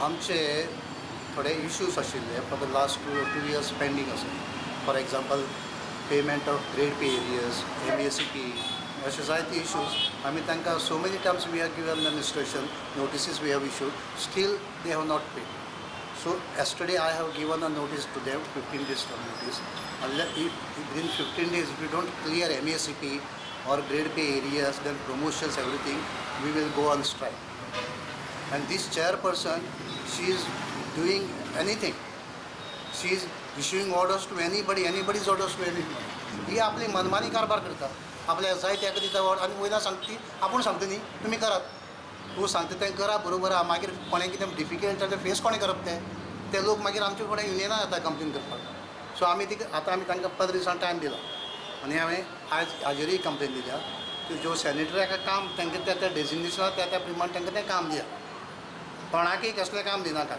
आमचे थोडे इश्यूज आशिल्ले for the last two years pending आसा. For example, payment of grade pay arrears, MACP, अशे जायते इश्यूज आमी तांकां so many times we have given them instruction, notices we have issued, still they have not paid. So yesterday I have given a notice to them, 15 days term notice. Unless if within 15 days we don't clear MACP or grade pay areas, then promotions, everything, we will go on strike. And this chairperson, she is doing anything. She is issuing orders to anybody, anybody's orders to anybody. ही आपली मनमानी कारभार करता, आपल्या जाय ताका दिता order आनी वयल्यान सांगता ती आपूण सांगता न्ही तुमी करात, तूं सांगता तें करा बरोबर आहा, मागीर कोणें कितें डिफिकल्ट जाल्यार फेस कोणें करप तें, ते लोक मागीर आमचे फुडें युनियनान येता कंप्लेन करपाक. सो आमी तिका आतां आमी तांकां 15 दिसां टायम दिला आनी हांवें आयज हाजेरूय कंप्लेन दिल्या की ज्यो सॅनिटरीक काम तांकां त्या त्या डेजिग्नेशना त्या त्या प्रमाण तांकां तें काम दिया, कोणाकय कसलें काम दिनाका.